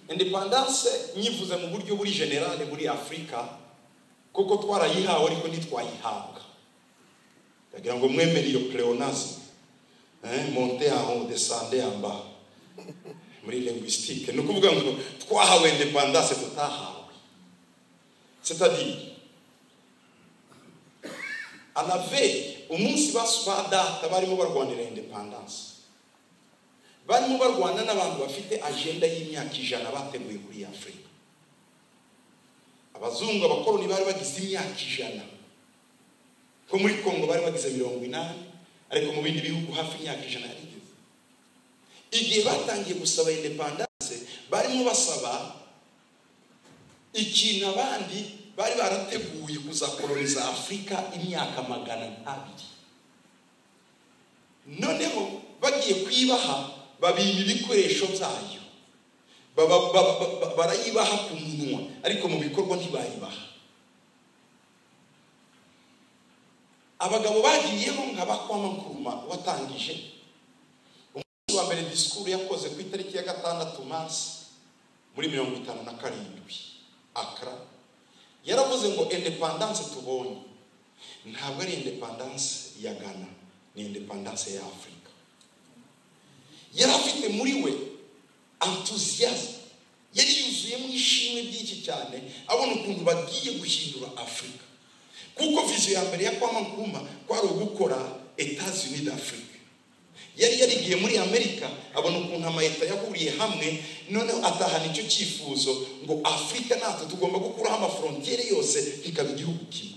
Indépendance nyivuze mu buryo buri générale muri Afurika, kuko twarayihawe ariko ntitwayihabwa. Ndagira ngo mwemere iyo pléonasme, monter en haut, descendre en bas muri linguistique. Ni ukuvuga ngo twahawe indépendance tutahawe, c'est-à-dire à la veille, umunsi ba data barimo barwanira indépendance, barimo barwana n'abantu bafite agenda y'imyaka 100 bateguye kuri Afurika. Abazungu, abakoloni bari bagize imyaka 100. Ko muri Kongo bari bagize 80, ariko mu bindi bihugu hafi imyaka 100 yarigeze. Igihe batangiye gusaba indépendance, barimo basaba ikintu abandi bari barateguye kuzakoloniza Afurika imyaka 200. Noneho bagiye kuyibaha, babima ibikoresho byayo, barayibaha ku munwa, ariko mu bikorwa ntibayibaha. Abagabo bagiyeho nka ba Kwame Nkrumah watangije umunsi wa mbere discours yakoze ku itariki ya 6 Mars muri 57 Accra, yaravuze ngo indépendance tubonye ntabwo ari indépendance ya Ghana, ni indépendance ya Afurika. Yari afite muri we enthousiasme, yari yuzuyemo ishimwe ryinshi cyane, abona ukuntu bagiye guhindura Afurika. Kuko vision ya mbere ya Kwame Nkrumah kwari ugukora États-Unis d'Afrique. Yari yarigiye muri Amerika, abona ukuntu amayeta yahuriye hamwe, noneho atahana icyo cyifuzo ngo Afurika natwe tugomba gukuraho amafrontiere yose, kikaba igihugu kimwe.